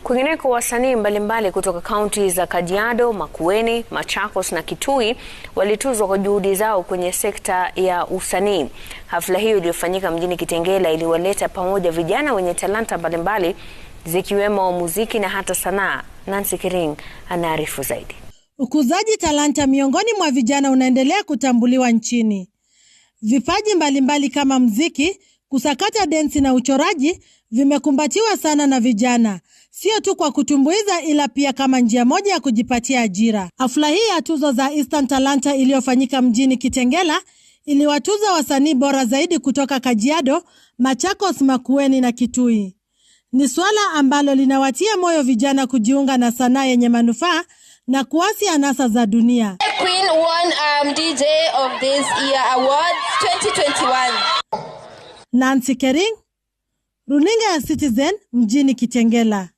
Kwingineko, wasanii mbalimbali kutoka kaunti za Kajiado, Makueni, Machakos na Kitui walituzwa kwa juhudi zao kwenye sekta ya usanii. Hafla hiyo iliyofanyika mjini Kitengela iliwaleta pamoja vijana wenye talanta mbalimbali zikiwemo muziki na hata sanaa. Nancy Kering anaarifu zaidi. Ukuzaji talanta miongoni mwa vijana unaendelea kutambuliwa nchini. Vipaji mbalimbali kama mziki, kusakata densi na uchoraji vimekumbatiwa sana na vijana, sio tu kwa kutumbuiza ila pia kama njia moja ya kujipatia ajira. Hafla hii ya tuzo za Eastern Talanta iliyofanyika mjini Kitengela iliwatuza wasanii bora zaidi kutoka Kajiado, Machakos, Makueni na Kitui. Ni swala ambalo linawatia moyo vijana kujiunga na sanaa yenye manufaa na kuasi anasa za dunia. Queen won DJ of this year awards 2021. Nancy Kering, Runinga ya Citizen mjini Kitengela.